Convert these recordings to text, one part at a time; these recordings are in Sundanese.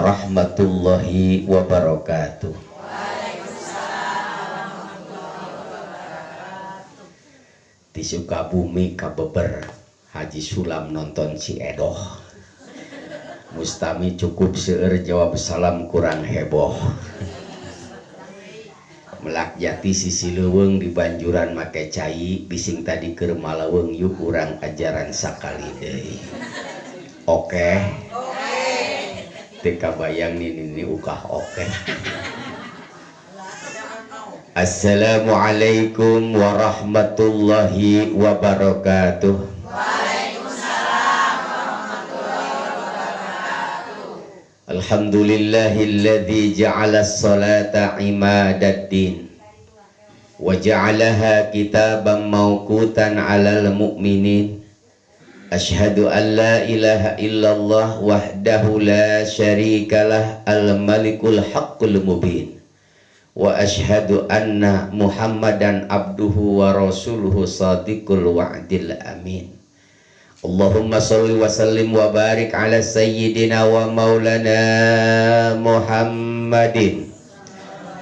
warahmatullahi wabarakatuh. Waalaikumsalam warahmatullahi wabarakatuh. Di Sukabumi kabeber Haji Sulam nonton si Edoh. Mustami cukup seueur jawab salam kurang heboh. Melak jati sisi leuweung di banjuran make cai bising tadi keur maleuweung yuk urang ajaran sakali deui. Oke. Teu kabayang nini ukah oke. Assalamualaikum warahmatullahi wabarakatuh. Waalaikumsalam warahmatullahi wabarakatuh. Alhamdulillahilladzi ja'ala as-salata imadaddin wa ja'alaha kitaban mawqutan 'alal mu'minin. Asyhadu an la ilaha illallah wahdahu la syarikalah al-malikul haqqul mubin. Wa asyhadu anna Muhammadan abduhu wa rasuluhu sadiqul wa'dil amin. Allahumma sholli wa sallim wa barik ala sayyidina wa maulana Muhammadin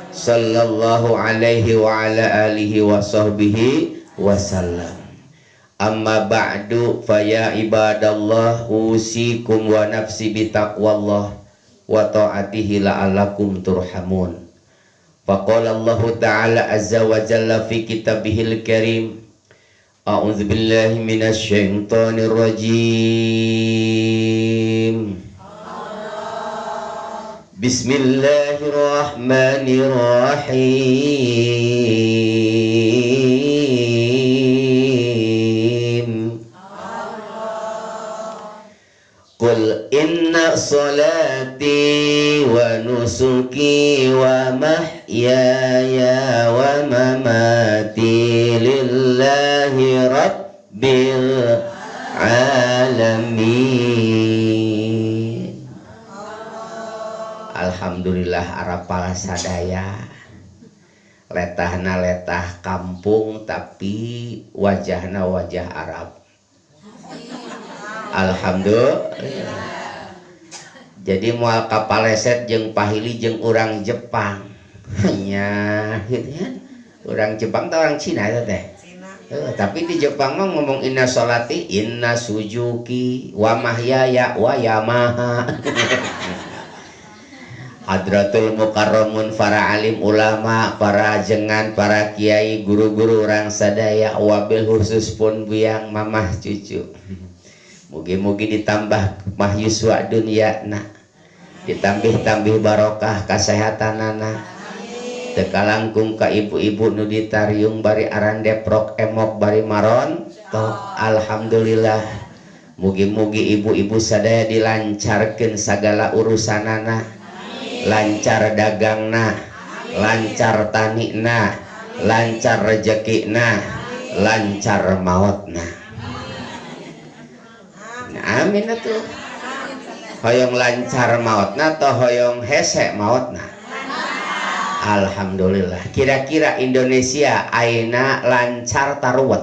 sallallahu alaihi wa ala alihi wa sahbihi wa sallam. Amma ba'du fa ya ibadallah usikum wa nafsi bitaqwallah wa ta'atihi la'allakum turhamun. Faqala Allahu ta'ala azza wa jalla fi kitabihil karim. A'udzu billahi minasy syaithanir rajim. Bismillahirrahmanirrahim. Qul inna salati wa nusuki wa mahyaya wa mamati lillahi rabbil alamin. Alhamdulillah arapal sadaya. Letahna letah kampung tapi wajahna wajah Arab. Alhamdulillah. Jadi moal kapaleset jeung pahili jeung urang Jepang. Nya gitu ya. Urang Jepang atau orang Cina eta teh? Tapi di Jepang mah ngomong inna sholati inna sujuki wa mahyaya wa yamaha. Hadratul mukarramun, para alim ulama, para jengan, para kiai, guru-guru urang sadaya, wabil khusus pun biang mamah cucu. Mugi-mugi ditambah mahyuswa dunyana, ditambih-tambih barokah kasehatanana. Teu kalangkung ka ibu-ibu nu ditariung bari arandeprok emok bari maron tok. Alhamdulillah. Mugi-mugi ibu-ibu sadaya dilancarkeun sagala urusanana. Lancar dagangna, lancar tanina, lancar rezekina, lancar maotna. Amin atuh. Hoyong lancar maotna atau hoyong hese maotna? Alhamdulillah. Kira-kira Indonesia ayeuna lancar ta ruwet?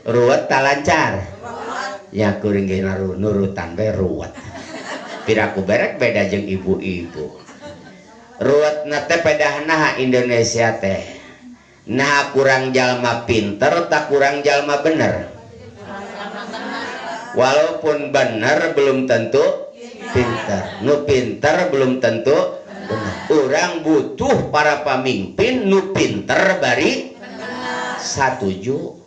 Ruwet ta lancar? Ya kuring ge nurutan we ruwet. Piraku berek beda jeung ibu-ibu. Ruwetna teh pedahna Indonesia teh. Nah kurang jalma pinter tak kurang jalma bener? Walaupun benar belum tentu pinter, nu pinter belum tentu bener. Orang butuh para pemimpin nu pinter bari satuju.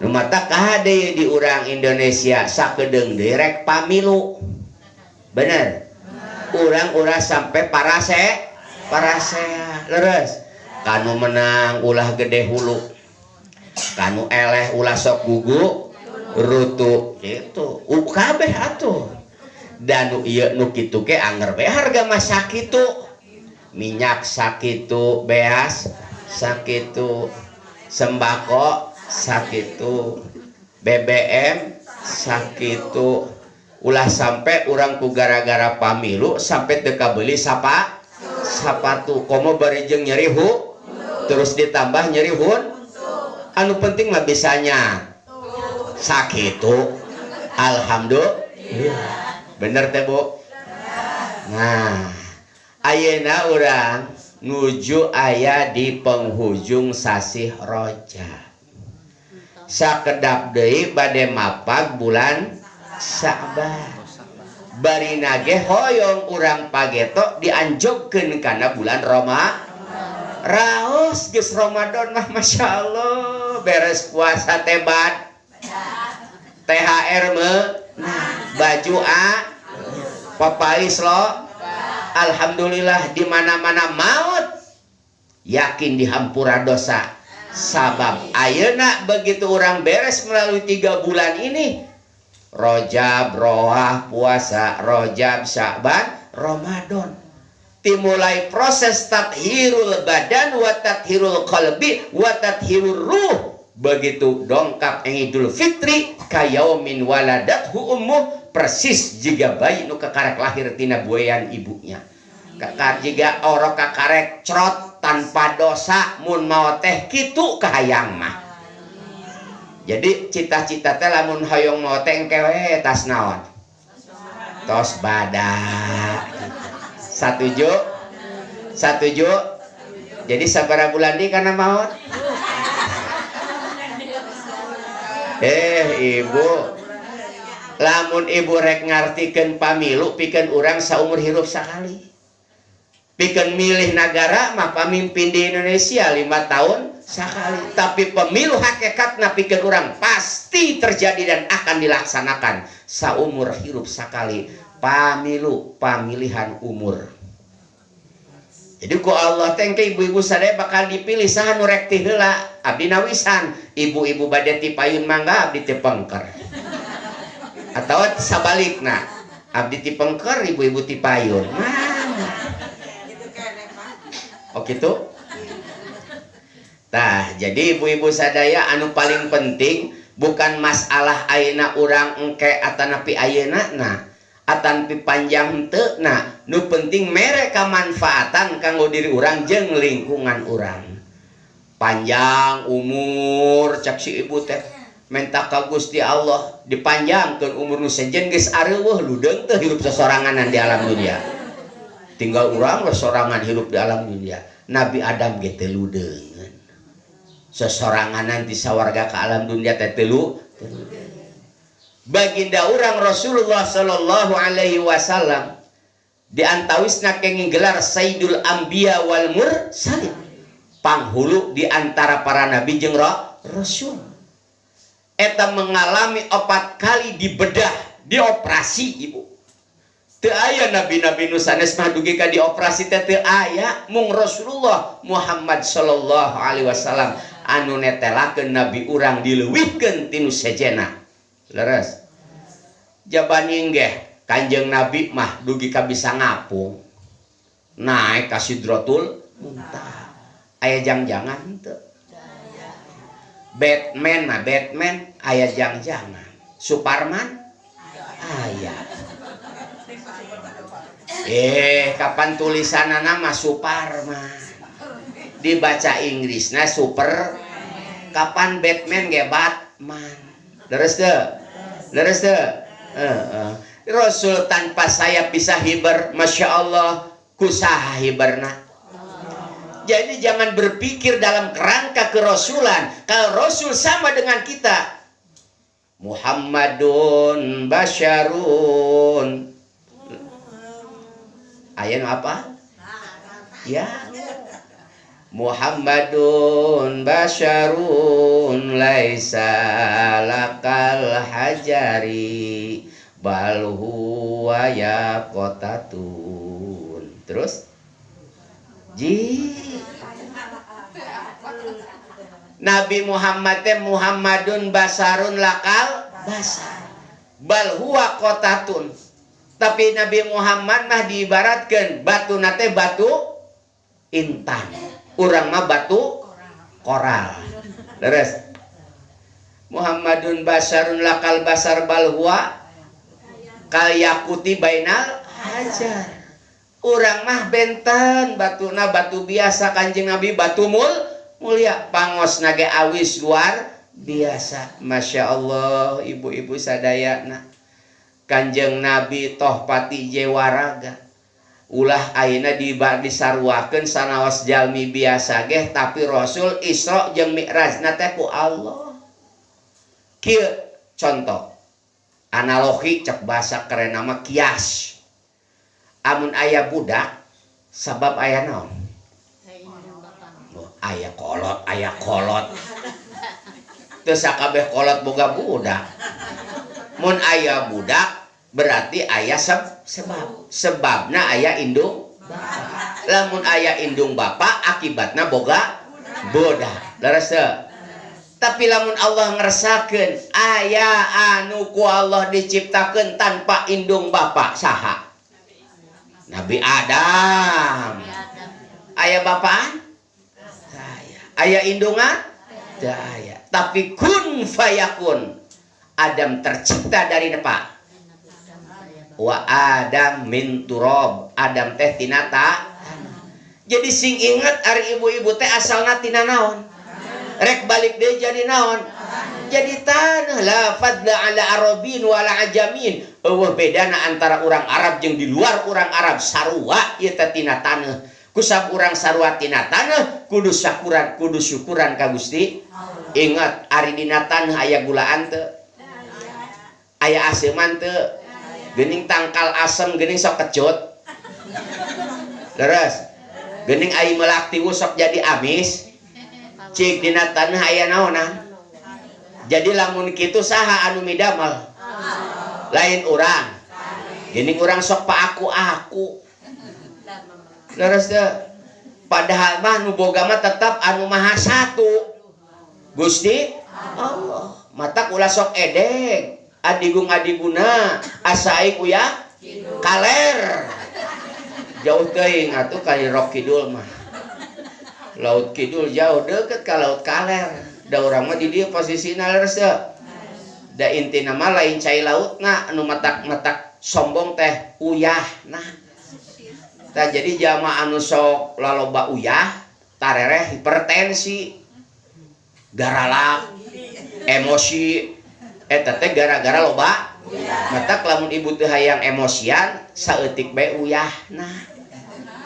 Nu mata kahade di urang Indonesia sakedeung deui rek pamilu. Bener. Urang ulah sampai parase parasea leres. Kanu menang ulah gede hulu, kanu eleh ulah sok gugu rutu gitu. Kabeh atuh. Dan nu ieu nu kitu ge anger we harga mah sakitu. Minyak sakitu, beas sakitu, sembako sakitu, BBM sakitu. Ulah sampai urang ku gara-gara pamilu sampai teu kabeuli sapatu. Komo bari jeung nyeri hu, terus ditambah nyeri hun. Anu penting mah bisanya sakitu. Alhamdulillah. Bener teh Bu? Nah, ayeuna urang nuju aya di penghujung sasih Rajab. Sakedap deui bade mapag bulan Sa'ban. Barina ge hoyong urang pageto dianjogkeun kana bulan Roma. Raos geus Ramadan mah Masya Allah, beres puasa teh bad. THR me, baju A, papais lo. Alhamdulillah di mana-mana maut yakin dihampura dosa. Sabab ayeuna begitu orang beres melalui 3 bulan ini, Rajab, Roah, puasa, Rajab, Sya'ban, Ramadan, dimulai proses tathirul badan wa tathirul qalbi wa tathirur ruh. Begitu dongkap Idul Fitri kayaumin waladathu ummuh, persis jika bayi nu kakarek lahir tina buayan ibunya. Kakar jika orok kakarek crot tanpa dosa mun mau teh kitu kahayang mah. Jadi cita-cita teh lamun hoyong mau teh engke we tas naon? Tos badak. Satuju? Satuju? Jadi sabaraha bulan di kana maot? Ibu, lamun ibu rek ngartikeun pamilu pikeun urang saumur hirup sakali. Pikeun milih nagara mah pamimpin di Indonesia 5 tahun sakali. Tapi pemilu hakikatna pikeun urang pasti terjadi dan akan dilaksanakan saumur hirup sakali. Pamilu, pamilihan umur. Jadi ku Allah teh engke ibu-ibu sadaya bakal dipilih saha nu rek ti heula. Abdi nawisan, ibu-ibu bade ti payun mangga abdi ti pengker. Atau sabalikna, abdi ti pengker, ibu-ibu ti payun. Oh gitu? Tah, jadi ibu-ibu sadaya anu paling penting bukan masalah ayeuna urang engke atanapi ayeuna nah. Atanpi panjang teu nah, nu penting mere kamanfaatan kanggo diri urang jeung lingkungan urang. Panjang umur cak si ibu teh menta ka Gusti Allah dipanjangkeun umur nu sejen geus areuweuh ludeung teu hirup sosoranganan di alam dunia. Tinggal urang we sorangan hirup di alam dunia. Nabi Adam ge teu ludeungeun. Sosoranganan di sawarga ka alam dunia teh teu ludeung. Baginda urang Rasulullah sallallahu alaihi wasallam di antawisna kenging gelar Sayyidul Anbiya wal Mursalin, panghulu di antara para nabi jeung rasul. Eta mengalami 4 kali dibedah, dioperasi ibu. Teu aya nabi-nabi nu sanes mah dugi ka dioperasi teh teu aya, mung Rasulullah Muhammad sallallahu alaihi wasallam anu netelakeun nabi urang dileuwihkeun tinu sejenna. Leres. Jabani nggeh Kanjeng Nabi mah dugi ka bisa ngapung. Naik ka Sidratul Muntaha. Aya jang-jangan henteu. Batman mah Batman aya jang-jangan. Superman aya. Kapan tulisanana mah Superman. Dibaca Inggrisna super. Kapan Batman ge Batman. Leres teu? Leres teu? Rasul tanpa sayap bisa hiber, Masya Allah, kusaha hiberna. Jadi jangan berpikir dalam kerangka kerasulan. Kalau Rasul sama dengan kita, Muhammadun basyarun. Ayat apa? Ya. Muhammadun basyarun laisa lakal hajari bal huwa yaqotatun. Terus ji Nabi Muhammad teh Muhammadun basarun lakal basar bal huwa qotatun. Tapi Nabi Muhammad mah diibaratkeun batu nate batu intan, urang mah batu koral. Leres. Muhammadun basarun lakal basar bal huwa kal yakuti bainal hajar. Urang mah benten batuna batu biasa, Kanjeng Nabi batu mulia, pangos nage awis luar biasa. Masya Allah ibu-ibu sadayana. Kanjeng Nabi toh pati jewaraga. Ulah ayeuna disaruakeun sanaos jalmi biasa geh tapi Rasul Isra jeung Mi'rajna teh ku Allah. Kieu contoh analogi cek bahasa keren nama kias. Amun aya budak sabab aya naon? Oh, aya kolot, aya kolot. Teu sakabeh kolot boga budak. Mun aya budak berarti aya sebab. Sebabna aya indung bapak. Lamun aya indung bapak akibatna boga budak. Leres teu? Tapi lamun Allah ngeresakeun aya anu ku Allah diciptakeun tanpa indung bapak saha? Nabi Adam. Aya bapaan? Aya. Aya indungan? Aya. Tapi kun fayakun. Adam tercipta dari apa? Wa Adam min turab. Adam teh tina tanah. Jadi sing inget ari ibu-ibu teh asalna tina naon? Rek balik deui jadi naon? Jadi tanah. La fadla ala arabin wala ajamin. Eueuh bedana antara urang Arab jeung di luar urang Arab sarua ieu teh tina tanah. Kusab urang sarua tina tanah kudu syukuran, kudu syukuran ka Gusti. Ingat ari dina tanah aya gulaan teu? Aya aseuman teu? Geuning tangkal asem geuning sok kecut. Leres. Geuning ai meulak tiwu sok jadi amis. Cik dina tanah aya naonan. Jadi lamun kitu saha anu midamel? Lain urang. Geuning urang sok paaku-aku. Leres teu? Padahal mah nu boga mah tetap anu maha satu. Gusti Allah. Matak ulah sok edeg. Adigung adiguna asaik uyah kaler. Jauh teuing atuh ka Rok Kidul mah. Laut Kidul jauh deket ka Laut Kaler. Da urang mah di dieu posisina leres teu? Da intina mah lain cai lautna anu matak-matak sombong teh uyahna. Tah jadi jamaah anu sok laloba uyah tarereh hipertensi, garalak, emosi. Eta teh gara-gara loba matak lamun ibu teu hayang emosian saeutik bae uyahna.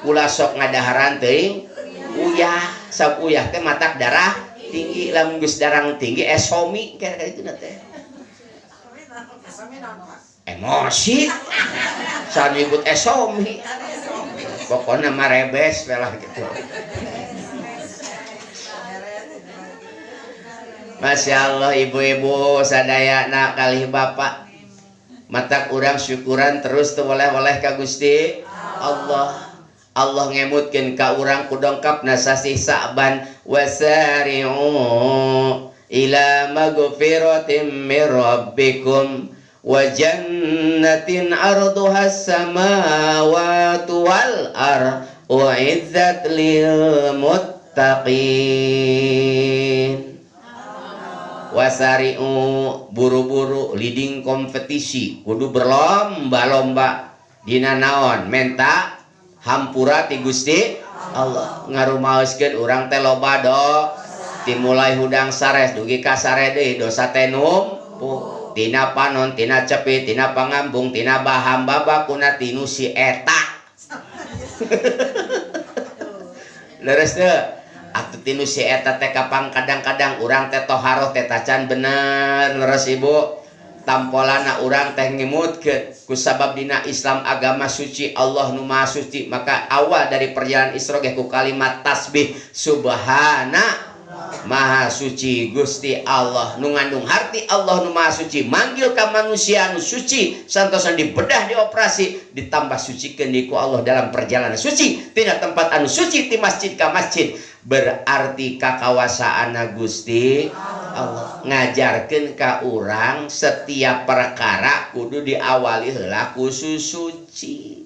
Ulah sok ngadaharan teuing uyah, sab uyah teh matak darah tinggi, lamun geus darah tinggi esomi kira-kira itu teh. Emosi saha nyebut esomi. Pokona mah rebes lah gitu. Masya Allah ibu-ibu sadayana kalih bapak. Matak urang syukuran terus teu oleh-oleh ka Gusti Allah. Allah ngemutkeun ka urang ku dongkapna sasih Sa'ban wasari'u ila magfiratin mir rabbikum wa jannatin arduha samawati wal ard uizzat lil muttaqin. Wasari'u buru-buru leading kompetisi kudu berlomba-lomba dina naon menta hampura ti Gusti Allah. Ngarumaoskeun urang teh loba do timulai hudang sares dugi ka sare deui dosa teh numpuk tina panon tina cepi tina pangambung tina baham babakuna tinu si eta. Leres teu? Atuh tinu si eta teh kapang kadang-kadang urang teh toharoh teh tacan bener. Leres ibu? Tampolana urang teh ngimutkeun kusabab dina Islam agama suci Allah nu maha suci, maka awal dari perjalanan Isra ge ku kalimat tasbih subhana maha suci Gusti Allah nu ngandung harti Allah nu maha suci manggil ka manusia nu suci santosan dibedah dioperasi ditambah sucikeun di ku Allah dalam perjalanan suci tina tempat anu suci ti masjid ka masjid berarti kakawasaanna Gusti Allah ngajarkeun ka urang setiap perkara kudu diawali heula ku suci.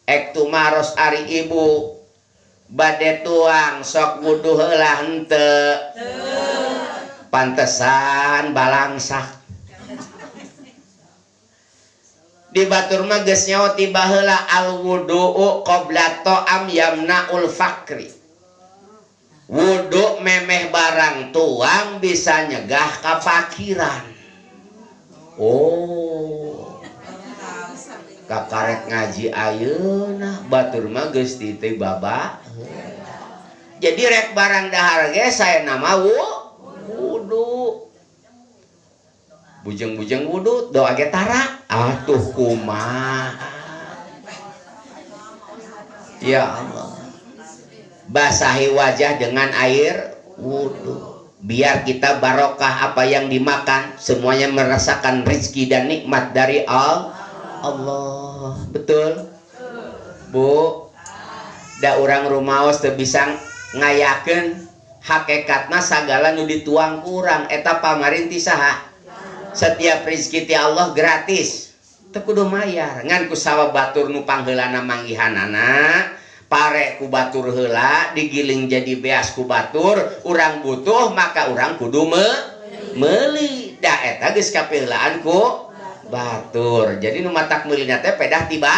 Ek tumaros ari ibu bade tuang sok wuduh heula henteu pantesan balangsak di batur mah geus nyaho ti baheula al wudu'u qabla ta'am yamnaul fakri. Wudu memeh barang tuang bisa nyegah kafakiran. Oh. Kakarek ngaji ayeuna batur mah geus teu baba. Jadi rek barang dahar ge saena mah wudu. Bujeng-bujeng wudu doa ge tara. Atuh kumaha. Ya Allah. Basahi wajah dengan air wudu. Biar kita barokah apa yang dimakan, semuanya merasakan rezeki dan nikmat dari Allah. Betul? Bu, da urang rumaos teu bisa ngayakeun hakikatna sagala nu dituang kurang eta pamarin ti saha? Setiap rezeki ti Allah gratis. Teu kudu mayar, ngan ku sawab batur nu pangheulana manggihanana. Pare ku batur heula digiling jadi beas ku batur, urang butuh maka urang kudu meuli. Da eta geus kapiheulaan ku batur. Jadi nu matak meulina teh pedah tiba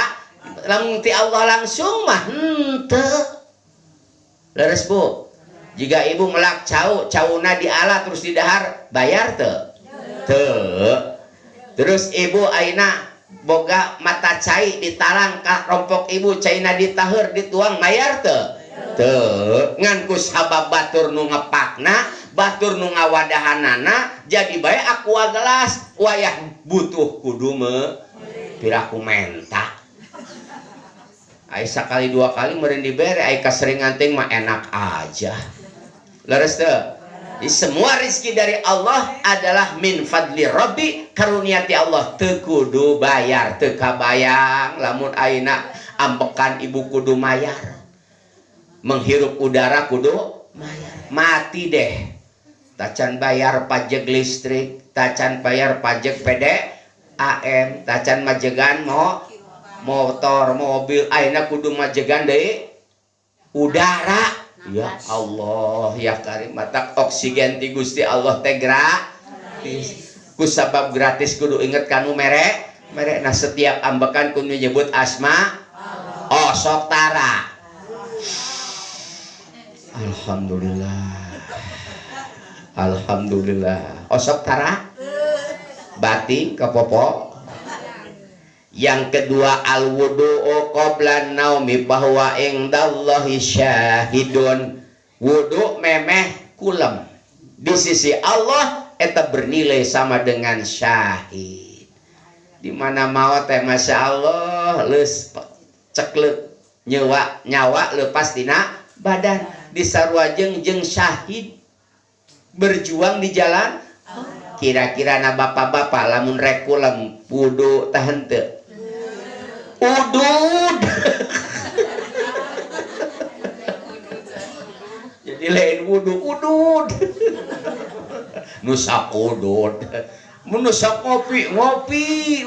lamun ti Allah langsung mah henteu. Leres Bu. Jika ibu melak cau, cauna diala terus didahar, bayar teu? Teu. Terus ibu ayeuna boga mata cai ditalang ka rompok ibu caina ditaheur dituang mayar teu? Teu. Ngan ku sabab batur nu ngepakna, batur nu ngawadahanana jadi bae aqua gelas wayah butuh kudu me piraku menta. Ai sakali dua kali meureun dibere, ai kaseringan teh mah enak aja. Leres teu? Semua rezeki dari Allah adalah min fadli Rabbi, karuniati Allah. Teu kudu bayar, teu kabayang lamun ayeuna ambekan ibu kudu mayar. Menghirup udara kudu mayar. Mati deh. Tacan bayar pajak listrik, tacan bayar pajak PDAM, tacan majegan motor, mobil, ayeuna kudu majegan deui udara. Ya Allah, ya Karim, matak oksigen ti Gusti Allah teh gratis. Ku sabab gratis kudu inget kanu mere, mere. Nah setiap ambekan kudu nyebut asma osok tara. Alhamdulillah. Alhamdulillah. Osok tara bating kepopo. Yang kedua al-wudu'u qabla naumi bahwa indallahi syahidun. Wudu memeh kulem di sisi Allah eta bernilai sama dengan syahid. Di mana maot teh Masya Allah leus ceklek nyawa nyawa lepas tina badan disarua jeung syahid berjuang di jalan. Kira-kira na bapak-bapak lamun rek kulem wudu tah henteu? Udud. Jadi lain wudu, udud. Nusak udud. Mun nusak ngopi, ngopi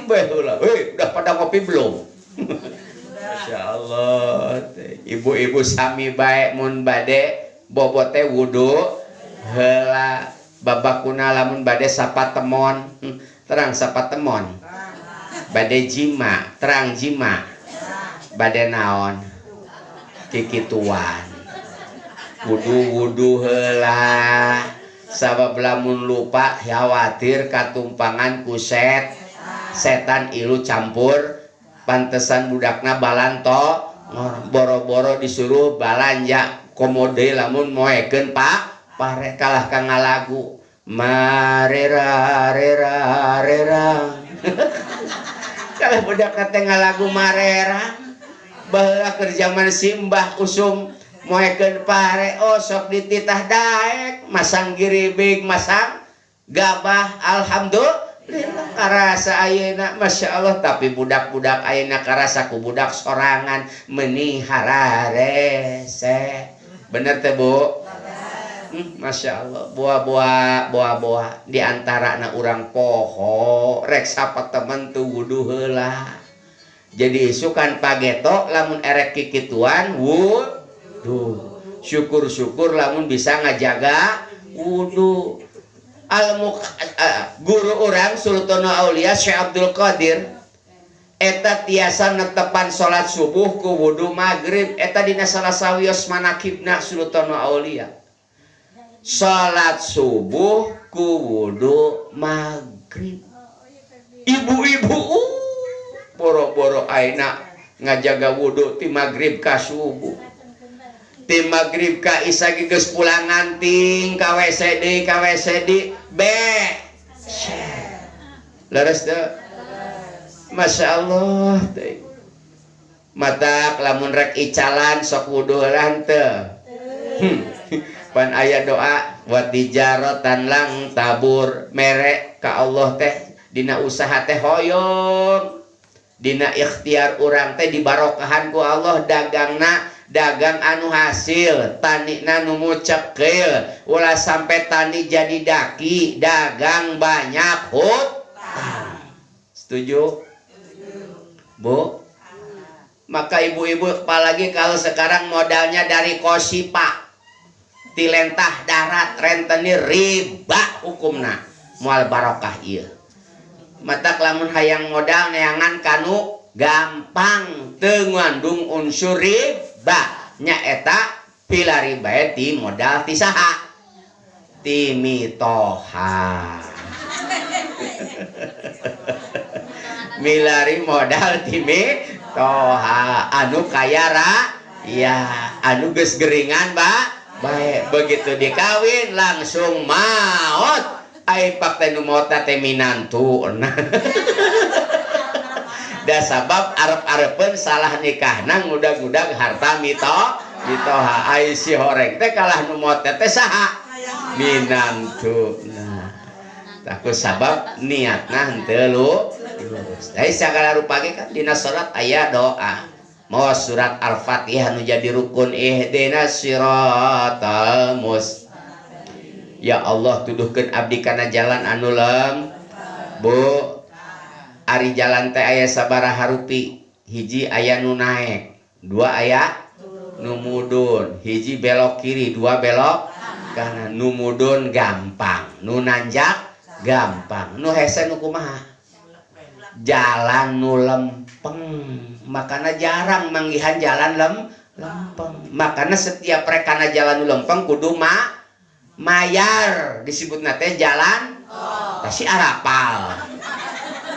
bae heula. Hei, udah pada ngopi belum? Masya Allah. Ibu-ibu sami bae mun bade bobo teh wudu heula. Babakuna lamun bade sapatemon, terang sapatemon. Bade jima, terang jima. Bade naon? Kikituan. Wudu-wudu heula. Sabab lamun lupa khawatir katumpangan ku setan ilu campur. Pantesan budakna balanto boro-boro disuruh balanja komode lamun moekeun Pak pare kalah ka ngalagu marera rera rera. Kalau budak teh ngalagu marera baheula keur jaman simbah usum moekeun pare osok dititah daek masang giribig masang gabah alhamdulillah karasa ayeuna Masya Allah. Tapi budak-budak ayeuna karasa ku budak sorangan meuni hararese. Bener teh Bu? Masya Allah, buah-buah, buah-buah di antara na urang poho rek sapa temen tuh wudu heula. Jadi isukan pageto lamun erek kikituan wudu. Syukur-syukur lamun bisa ngajaga wudu. Guru urang Sultanul Aulia Syekh Abdul Qadir eta tiasa netepan salat subuh ku wudu maghrib eta dina salah sawios manakibna Sultanul Aulia. Salat subuh ku wudu maghrib. Ibu-ibu Boro-boro ayeuna ngajaga wudu ti magrib ka subuh. Ti magrib ka isya ge geus pulang nganting ka WC deui ka WC deui be. Leres teu? Masya Allah teh. Matak lamun rek icalan sok wudu heula henteu. Pan aya doa wa tijaratan lang tabur mere ka Allah teh dina usaha teh hoyong. Dina ikhtiar urang teh dibarokahan ku Allah dagangna dagang anu hasil tanina nu mucekil ulah sampai tani jadi daki dagang banyak hutang. Setuju? Bu? Maka ibu-ibu apalagi kalau sekarang modalnya dari kosipa tilentah darat rentenir riba hukumna moal barokah ieu. Matak lamun hayang modal neangan kanu gampang teu ngandung unsur riba nyaeta pilari bae ti modal ti saha ti mitoha. Milari modal ti mitoha anu kaya ya anu geus geringan ba bae begitu dikawin langsung maot. Ai pak teh nu maot teh minantu. Da sabab arep-arepeun salah nikahna ngudag-ngudag harta mitoha. Ai si horeng teh kalah nu maot teh saha minantu. Nah ku sabab niatna henteu lurus. Ai sagala rupa ge kan dina salat aya doa. Mawa surat Al-Fatihah nu jadi rukun ihdinas siratal mustaqim. Ya Allah tuduhkeun abdi kana jalan anu lem. Bu, ari jalan teh aya sabaraha rupi? Hiji aya nu naek, dua aya nu mudun, hiji belok kiri, dua belok kanan. Nu mudun gampang, nu nanjak gampang, nu hese nu kumaha? Jalan nu lempeng. Makana jarang manggihan jalan lempeng. Makana setiap rekana jalan nu lempeng kudu mayar disebutna teh jalan tol. Si arapal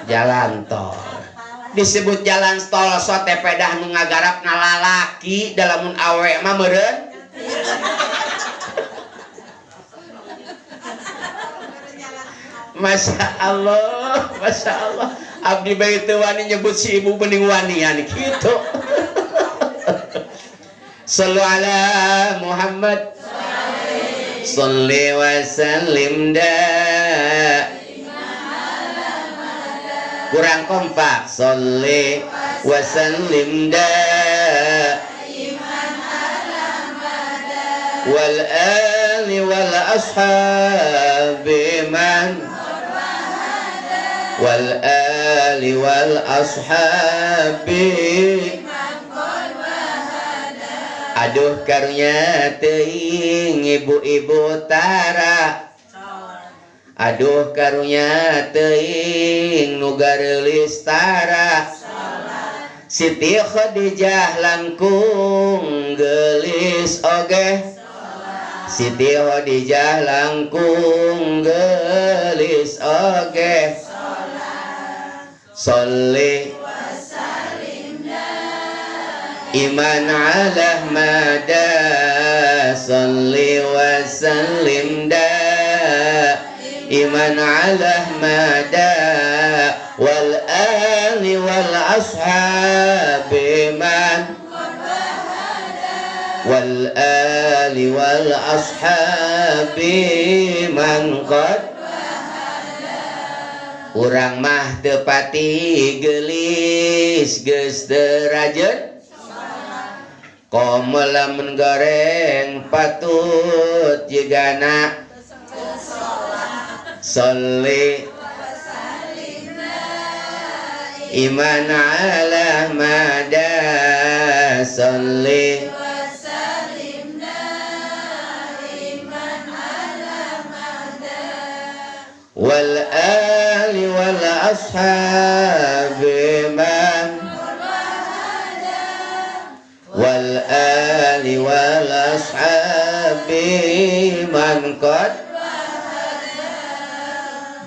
jalan tol disebut jalan tol so teh pedah nu ngagarap na lalaki dalamun awe mah meureun. Masya Allah, Masya Allah. Abdi bae teu wani nyebut si ibu bening wanian kitu. Sallu ala Muhammad. Salli wa sallim da. Kurang kompak. Salli wa sallim da. Wal ali wal ashabi man. Wal ali wal ashabi. Aduh karunya teuing ibu-ibu tara. Aduh karunya teuing nu gareulis tara. Siti Khadijah langkung geulis oge. Siti Khadijah langkung geulis oge. Sholli iman ala mada. Salli wa sallim da iman ala mada. Wal ali wal ashabi man. Wal ali wal ashabi man qad. Urang mah teu pati geulis geus teu rajeun. Komo lamun goreng patut jigana. Sholli iman ala mada. Sholli wal ali wal ashabi man. Wal ali wal ashabi man qad.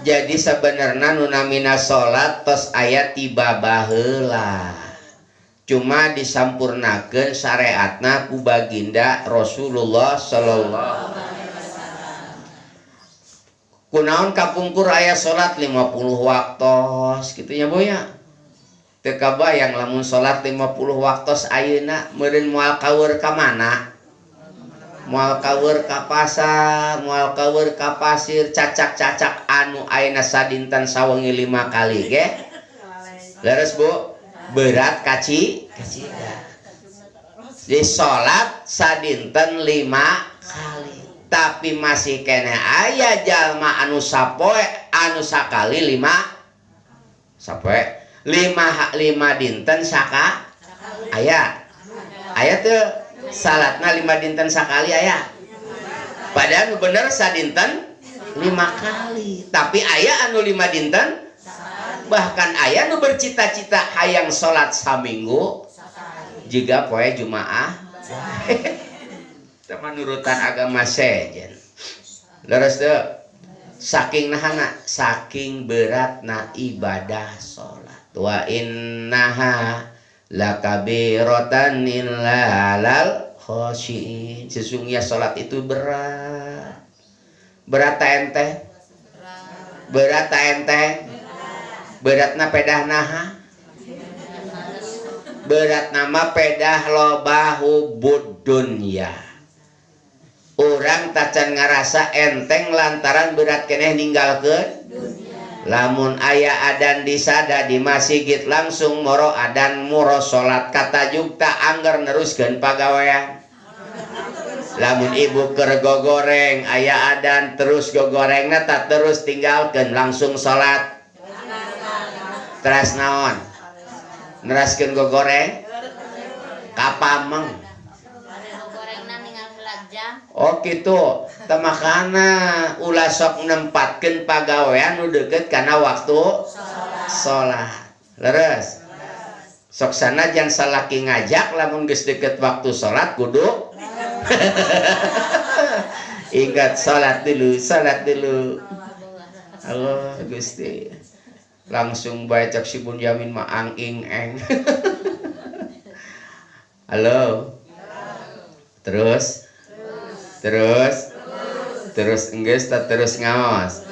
Jadi sebenarnya nu namina salat tos aya tiba baheula. Cuma disampurnakeun syariatna ku baginda Rasulullah sallallahu alaihi wasallam. Kunaon kapungkur aya salat 50 waktos kitu nya Bu nya. Teu kabayang lamun salat 50 waktos ayeuna meureun moal kaeur ka mana? Moal kaeur ka pasar, moal kaeur ka pasir, cacak-cacak anu ayeuna sadinten sawengi 5 kali ge. Leres Bu? Berat kaci kacida. Di salat sadinten 5 kali. Tapi masih keneh aya jalma anu sapoe anu sakali 5 sapoe 5 dinten saka aya. Aya teu salatna 5 dinten sakali aya. Padahal nu bener sadinten 5 kali. Tapi aya anu 5 dinten bahkan aya nu bercita-cita hayang salat saminggu jiga poe Jumaah. Teu nurutan agama sejen. Leres teu? Saking nahana, saking beratna ibadah salat. Wa innaha lakabiratan illa alal khashiin. Sesungguhnya salat itu berat. Berat ta enteh? Berat ta enteh? Beratna pedah naha? Berat nama pedah loba hubud dunya. Urang tacan ngarasa enteng lantaran berat keneh ninggalkeun lamun aya adan disada di masjid langsung moro adan moro salat katajuk tak angger neruskeun pagawean. Lamun ibu keur gogoreng aya adan terus gogorengna tak terus tinggalkeun langsung salat. Teras naon? Neraskeun gogoreng kapameng. Oh gitu, temakana ulah sok nempatkeun pagawean nu deukeut kana waktu salat. Leres. Sok sanajan salaki ngajak lamun geus deukeut waktu salat kudu ingat salat dulu, salat dulu. Allah Gusti. Langsung bae cek si Bunyamin mah ang ing eng. Halo. Terus terus terus enggeus ta terus ngaos.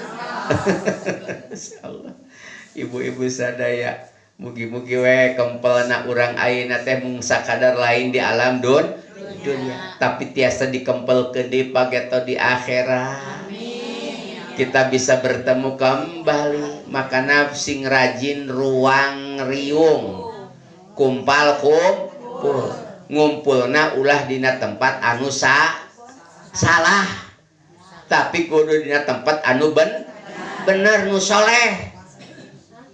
Insyaallah. Ibu-ibu sadaya mugi-mugi we kempelna urang ayeuna teh mung sakadar lain di alam dunia, tapi tiasa dikempelkeun di pageto di akhirat. Amin. Kita bisa bertemu kembali. Makana sing rajin ruang riung. Kumpal kumpul. Ngumpulna ulah dina tempat anu salah, tapi kudu dina tempat anu bener nu soleh.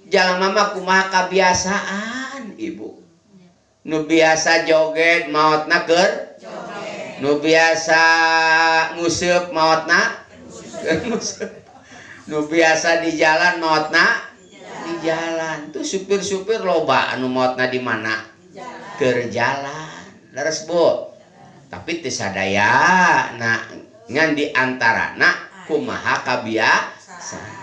Jalma mah kumaha kabiasaan ibu. Nu biasa joget maotna keur joget, nu biasa nguseup maotna keur nguseup, nu biasa di jalan maotna di jalan. Tuh supir-supir loba anu maotna di mana? Keur jalan. Leres Bu? Tapi teu sadaya nah ngan di antarana kumaha kabiasaan.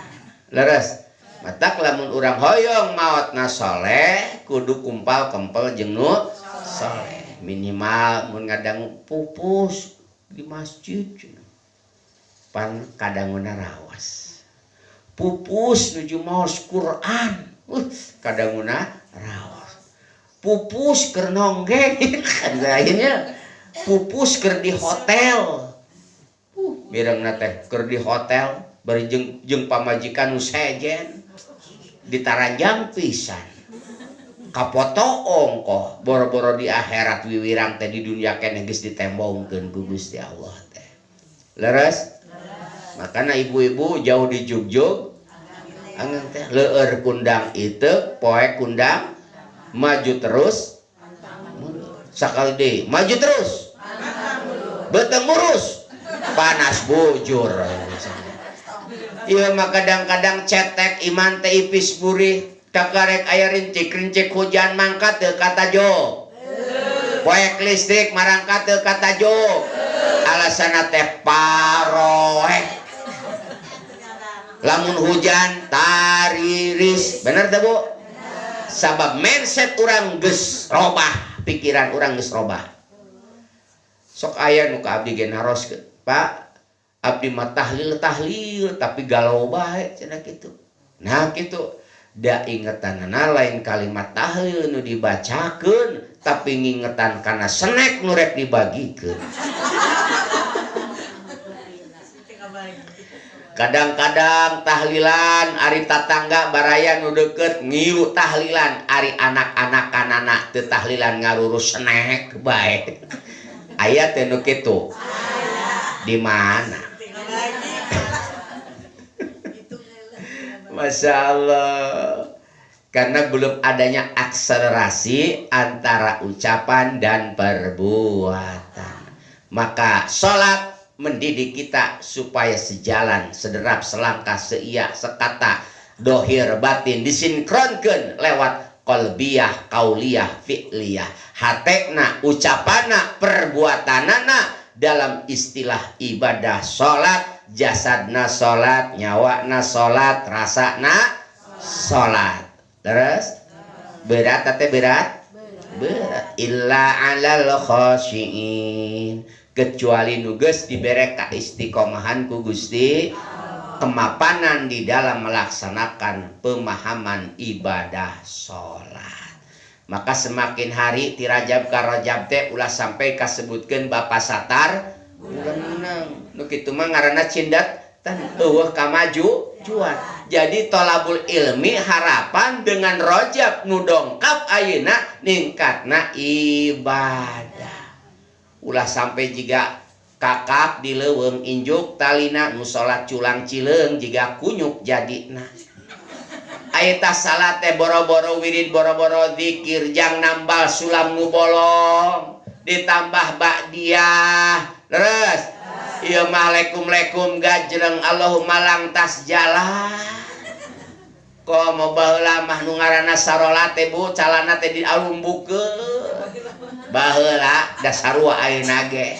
Leres. Matak lamun urang hoyong maotna soleh kudu kumpal kempel jeung nu soleh. Minimal mun ngadangu pupus di masjid pan kadanguna rawas. Pupus nuju maos Quran, kadanguna rawas. Pupus keur nonggeng kan lainnya. Pupus keur di hotel. Mirengna teh keur di hotel bari jeung pamajikan nu sejen ditaranjang pisan. Kapoto ongkoh boro-boro di akhirat wiwirang teh di dunia keneh geus ditembongkeun ku Gusti Allah teh. Leres? Makana ibu-ibu jauh di jugjug angeun teh leueur kundang itu poe kundang maju terus sakali deui maju terus beuteung murus panas bujur. Ieu mah kadang-kadang cetek iman teh ipis burih kakarek aya rincik-rincik hujan mangkat teu katajo, poek listrik marangkat teu katajo, alasanna teh paroek. Lamun hujan tariris. Bener teh Bu? Sabab mindset urang geus robah, pikiran urang geus robah. Sok aya nu ka abdi ge naroskeun, Pak, abdi mah tahlil-tahlil tapi galau bae cenah kitu. Nah kitu da ingetanana lain kalimat tahlil nu dibacakeun tapi ngingetan kana snack nu rek dibagikeun. Kadang-kadang tahlilan ari tatangga baraya nu deukeut ngiu tahlilan ari anak-anak kanana teu tahlilan ngarurus snack bae. Aya teh nu kitu. Di mana? Masya Allah. Karena belum adanya akselerasi antara ucapan dan perbuatan. Maka sholat mendidik kita supaya sejalan, sederap, selangkah, seia, sekata, dohir, batin disinkronkan lewat qalbiyah, qauliyah, fi'liyah. Hatekna, ucapanna, perbuatanana dalam istilah ibadah sholat, jasadna sholat, nyawana sholat, rasana sholat. Terus berat teh berat? Berat. Illa alal khashiin, kecuali nu geus dibere kaistiqomahan ku Gusti, kemapanan di dalam melaksanakan pemahaman ibadah sholat. Maka semakin hari ti Rajab ka Rajab teh ulah sampai kasebutkeun Bapak Satar bulan menang. Nu kitu mah ngaranna cindat tan eueuh kamaju juan. Jadi tolabul ilmi harapan dengan Rajab nu dongkap ayeuna ningkatna ibadah. Ulah sampai jiga kakap di leuweung injuk talina nu salat culang cileung jiga kunyuk jadina. Eta salat teh boro-boro wirid boro-boro zikir jang nambal sulam nu bolong ditambah ba'diyah. Terus ieu mah lekum-lekum gajreng Allahumma langtas jalan. Komo baheula mah nu ngaranna sarolat teh Bu calana teh dialumbukeun. Baheula da sarua ayeuna ge.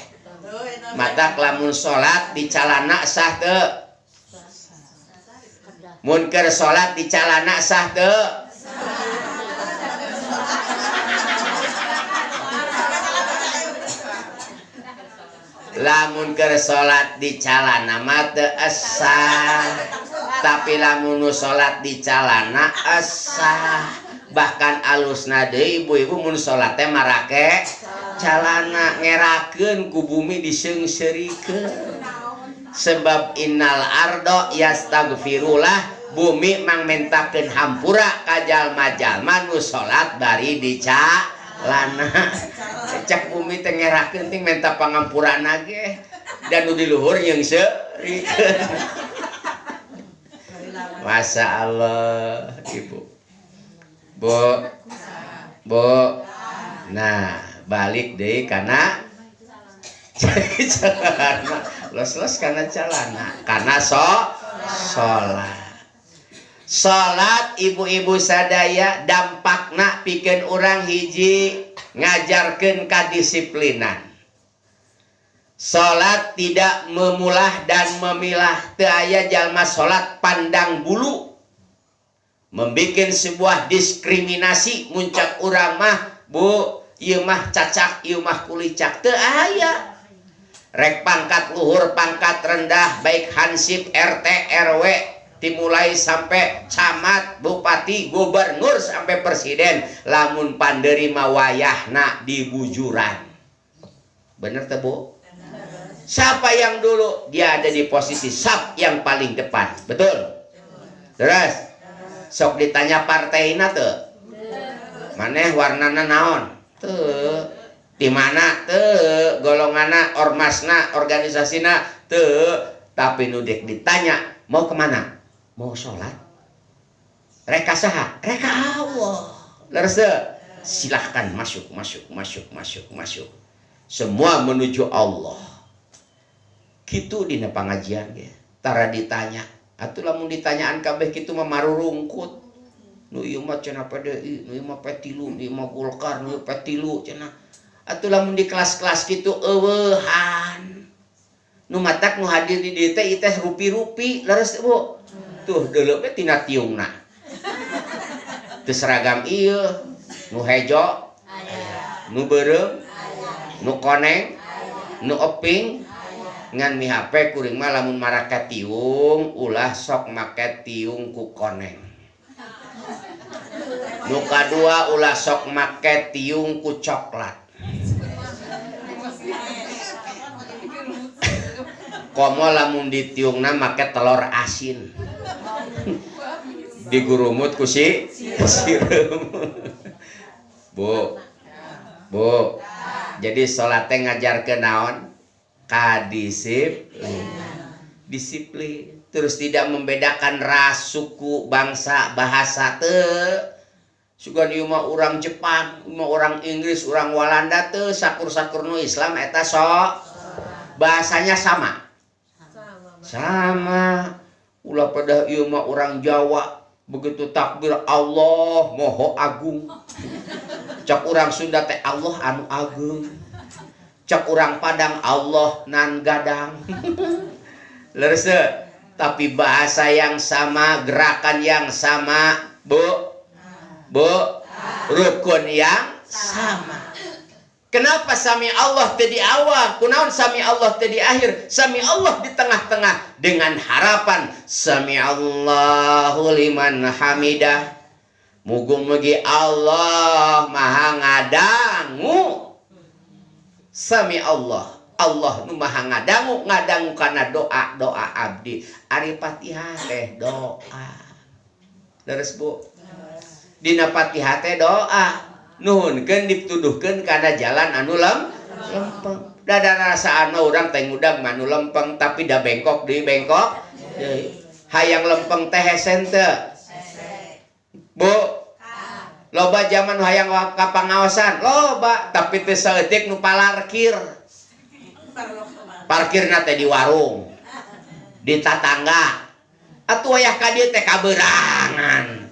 Matak lamun salat di calana sah teu? Mun keur salat di calana sah teu? Lamun keur salat di calana mah teu esah. Tapi lamun nu salat di calana esah. Bahkan alusna deui ibu-ibu mun salat teh marake calana ngerakeun ku bumi diseungseurikeun. Sebab innal ardo yastaghfirullah, bumi mangmentakeun hampura ka jalma-jalma nu salat bari di calana. Cek bumi teh ngerakeun ting menta pangampurana ge dan nu di luhur nyeungseurikeun. Masya Allah ibu. Bu, bu, nah balik deh karena celana, los-los karena celana, karena sholat. Sholat ibu-ibu sadaya dampakna pikeun urang hiji ngajarkeun kadisiplinan. Sholat tidak memulah dan memilah, teu aya jalma sholat pandang bulu. Membikin sebuah diskriminasi muncak urang mah Bu ieu mah cacak ieu mah kulicak teu aya. Rek pangkat luhur pangkat rendah baik hansip RT RW dimulai sampai camat bupati gubernur sampai presiden lamun panderima wayahna di bujuran. Bener teu Bu? Siapa yang dulu dia ada di posisi saf yang paling depan, betul? Terus sok ditanya partaina teu? Maneh warnana naon? Teu. Di mana teu? Golonganna, ormasna, organisasina teu. Tapi nu dek ditanya, mau kemana? Mau sholat. Reka saha? Reka Allah. Leres teu? Silahkan masuk, masuk, masuk, masuk, masuk. Semua menuju Allah. Kitu dina pangajian ge. Tara ditanya. Atuh lamun ditanyaan kabeh kitu mah marurungkut. Nu ieu mah cenah PDI, nu ieu mah P3, nu ieu mah Golkar, nu ieu P3 cenah. Atuh lamun di kelas-kelas kitu eueuhan. Nu matak nu hadir di dieu teh ieu teh rupi-rupi leres Bu. Tuh deuleu we tina tiungna. Teu seragam ieu, nu hejo, nu beureum, nu koneng, nu eping. Ngan mihape kuring mah lamun marake tiung ulah sok make tiung ku koneng. Nu kadua ulah sok make tiung ku coklat. Komo lamun ditiungna make telur asin. Digurumut ku si sireum. Bu. Bu. Jadi salat teh ngajarkeun naon? Kadisiplin. Disiplin. Terus tidak membedakan ras, suku, bangsa, bahasa teu. Sugan ieu mah urang Jepang, ieu mah urang Inggris, urang Walanda teu sakur-sakur nu Islam eta sok. Bahasanya sama. Sama. Ulah pedah ieu mah urang Jawa, begitu takbir Allah Moho Agung. Cak urang Sunda teh Allah anu agung. Cak urang Padang Allah nan gadang. Leres teu? Tapi bahasa yang sama, gerakan yang sama, Bu. Bu, rukun yang sama. Kenapa sami Allah teu di awal? Kunaon sami Allah teu di akhir? Sami Allah di tengah-tengah dengan harapan sami Allahu liman hamidah. Mugi-mugi Allah maha ngadangu. Sami Allah, Allah nu maha ngadangu, ngadangu kana doa-doa abdi. Ari Fatihah teh doa. Leres Bu? Dina Fatihah teh doa. Nuhunkeun dituduhkeun kana jalan anu lempeng. Da rasaan mah urang teh ngudag mah nu lempeng tapi da bengkok deui bengkok deui. Hayang lempeng teh hese teu? Bu, loba jaman hayang ka pangaosan, loba tapi teu saeutik nu palarkir. Parkirna teh di warung, di tatangga. Atuh wayah ka dieu teh kaberangan.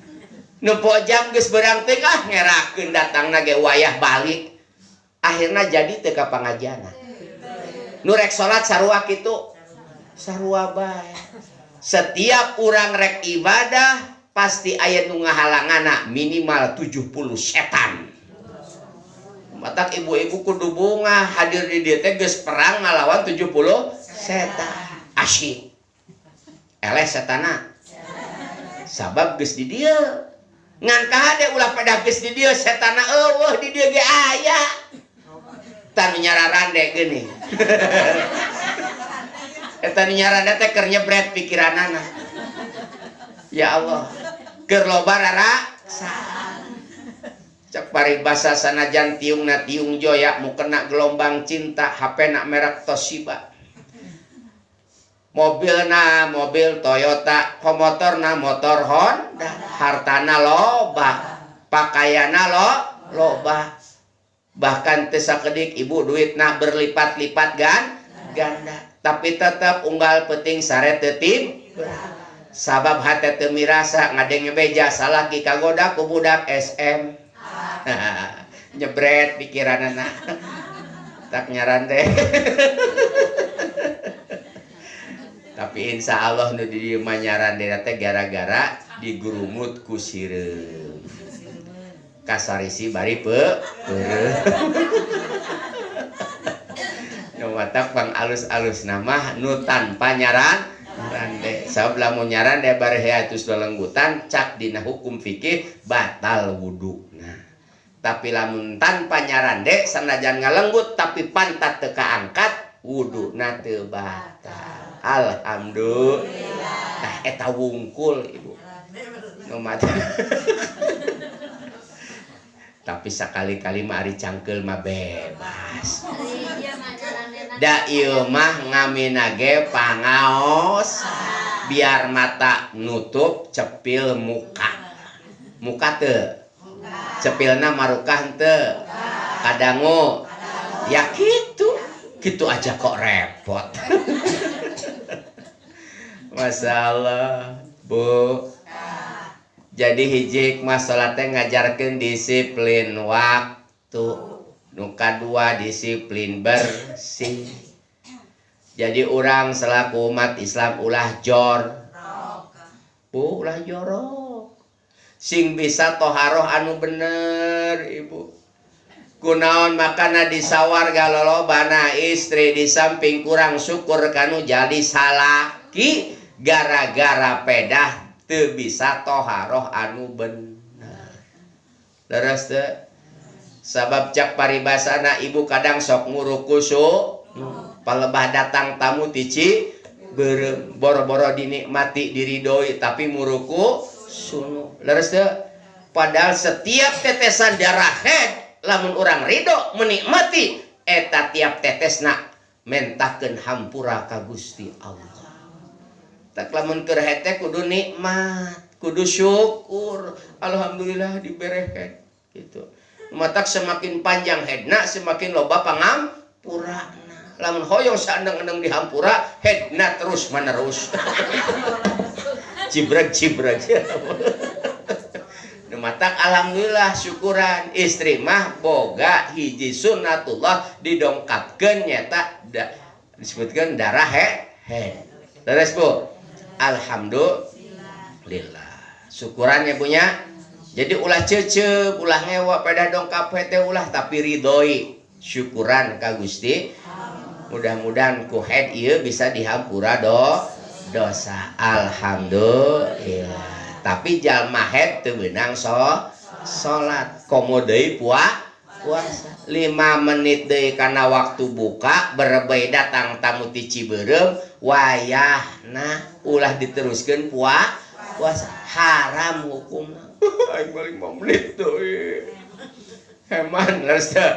Nempo jam geus berang teh ah ngerakeun datangna ge wayah balik. Akhirna jadi teu ka pangajianna. Nu rek salat sarua kitu. Sarua bae. Setiap urang rek ibadah pasti aya nu ngahalanganna minimal 70 setan. Matak ibu-ibu kudu bungah hadir di dieu teh geus perang ngalawan 70 setan. Asyik. Eleh setana. Sabab geus di dieu. Ngan kahade ulah pada geus di dieu setana eueuh di dieu ge aya. Tah nu nyararande geuning. Eta nu nyararande teh keur nyebret pikiranana. Ya Allah, keur loba rarasa. Cek paribasa sanajan tiungna tiung joya mu kena gelombang cinta, HP na merek Toshiba. Mobilna mobil Toyota, motorna motor Honda, hartana loba, pakaianna loba. Bahkan teu sakedik ibu duitna berlipat-lipat ganda, tapi tetep unggal penting sare teu timbra. Sabab hate teu mirasa ngadenge beja salaki kagoda ku budak SM. Nyebret pikiranana. Tak nyaran teh. Tapi insya Allah nu di dieu mah nyarande teh gara-gara digurumut ku sireum. Kasarisi bari peureum. Nu matak pang alus-alus nama nu tanpa nyaran rande. Sabab lamun nyaran de bari heatus lelenggutan cak dina hukum fikih batal wuduna. Tapi lamun tanpa nyarande sanajan ngalenggut tapi pantat teu kaangkat wuduna teu batal. Alhamdulillah. Nah eta wungkul ibu. Nu matak. Tapi sakali-kali mah ari cangkeul mah bebas. Da ieu mah ngamina ge pangaos biar mata nutup cepil muka. Muka teu? Cepilna marukah teu? Kadangu. Ya kitu. Kitu aja kok repot. Masalah, Bu. Jadi hiji mah salat teh ngajarkeun disiplin waktu. Nu kadua disiplin bersih. Jadi urang selaku umat Islam ulah jor. Bu ulah jorok. Sing bisa toharoh anu bener ibu. Kunaon makana di sawarga lolobana istri di samping kurang syukur kanu jadi salaki gara-gara pedah teu bisa toharoh anu bener. Leres teu? Sabab cak paribasana ibu kadang sok ngurukusu palebah datang tamu tici boro-boro dinikmati diridoi tapi muruku sunu. Leres teu? Padahal setiap tetesan darah head lamun urang ridho menikmati eta tiap tetesna mentakeun hampura ka Gusti Allah. Tak lamun keur head teh kudu nikmat, kudu syukur, alhamdulillah dibere head gitu. Matak semakin panjang headna semakin loba pangampurana. Lamun hoyong saendeng-endeng dihampura headna terus menerus. Cibreg-cibreg. Matak alhamdulillah syukuran istri mah boga hiji sunnatullah didongkapkeun nyata disebutkeun darah head. Leres Bu? Alhamdulillah. Syukurannya punya. Jadi ulah cecep, ulah ngewa pada dongkap teh ulah tapi ridhoi syukuran ka Gusti. Mudah-mudahan ku head ieu bisa dihampura dosa. Alhamdulillah. Tapi jalma head teu beunang salat komo deui puasa 5 menit deui kana waktu buka berebei datang tamu ti Cibeureum wayahna ulah diteruskeun puasa haram hukumna. Aing mah 5 menit deui. Heman leres teu?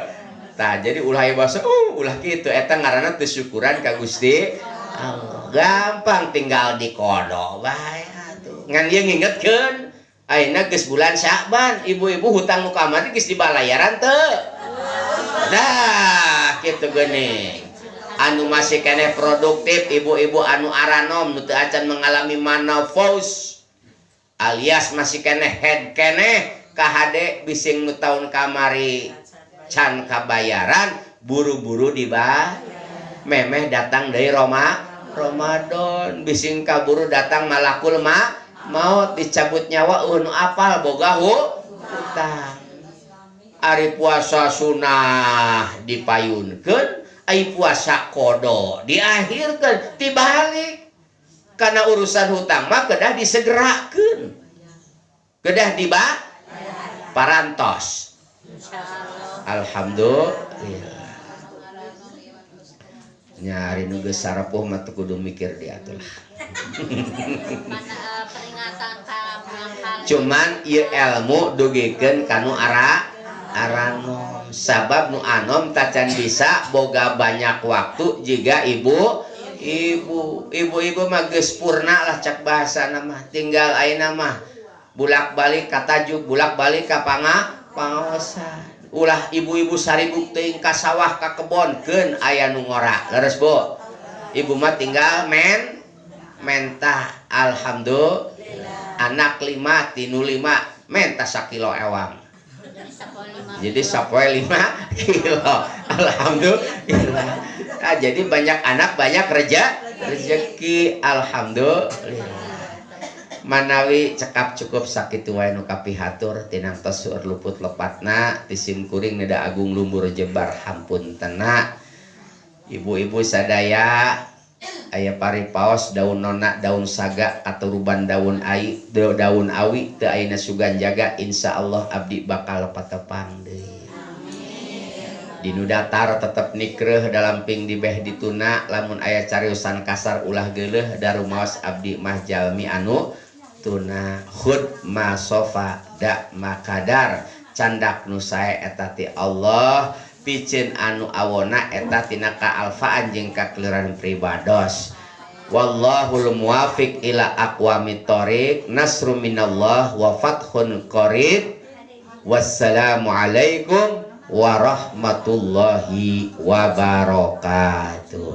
Tah jadi ulah aya basa ulah kitu eta ngaranna teu syukuran ka Gusti Allah. Gampang tinggal dikodo bae. Ngan ieu ngingetkeun ayeuna geus bulan Sya'ban, ibu-ibu hutang nu kamari geus dibalayaran teu? Dah kitu geuning. Anu masih keneh produktif ibu-ibu anu aranom nu teu acan mengalami menopause alias masih keneh head keneh kahade bising nu taun kamari can kabayaran buru-buru dibayar memeh datang deui Ramadan bising kaburu datang malakul maut dicabut nyawa nu apal boga hutang. Ari puasa sunah dipayunkeun, ari puasa kodo diakhirkeun, tibalik. Karena urusan hutang mah kedah disegerakeun. Kedah diba parantos. Alhamdulillah. Nyari nu geus sarapuh mah teu kudu mikir diatur lah. Cuman ieu ilmu dugikeun kanu aranom sabab nu anom tacan bisa boga banyak waktu jiga ibu ibu mah geus purna lah cak bahasana mah tinggal ayeuna mah bulak-balik ka tajuk bulak-balik ka pangaosan ulah ibu-ibu saribuk teuing ka sawah ka kebon keun aya nu ngora leres Bu ibu mah tinggal mentah alhamdulillah anak 5 tinu 5 mentah sakilo ewang jadi sapoe 5 kilo alhamdulillah. Nah, jadi banyak anak banyak rezeki alhamdulillah. Manawi cekap cukup sakitu wae nu kapihatur tinangtos seueur luput lepatna ti sim kuring neda agung lumbur jebar hampuntena. Ibu-ibu sadaya aya paripaos daun nona daun saga katuruban daun ai daun awi teu ayeuna sugan jaga insyaallah abdi bakal patepang deui. Dinu datar tetep nikreuh dalamping dibeh dituna lamun aya cariosan kasar ulah geuleuh darumaos abdi mah jalmi anu tuna khud ma sofa da makadar candak nu sae eta ti Allah piceun anu awona eta tina kaalfaan jeung kakeliran pribados. Wallahul muwafiq ila aqwamit thoriq nasrum minallah wa fathun qarib. Wassalamualaikum warahmatullahi wabarakatuh.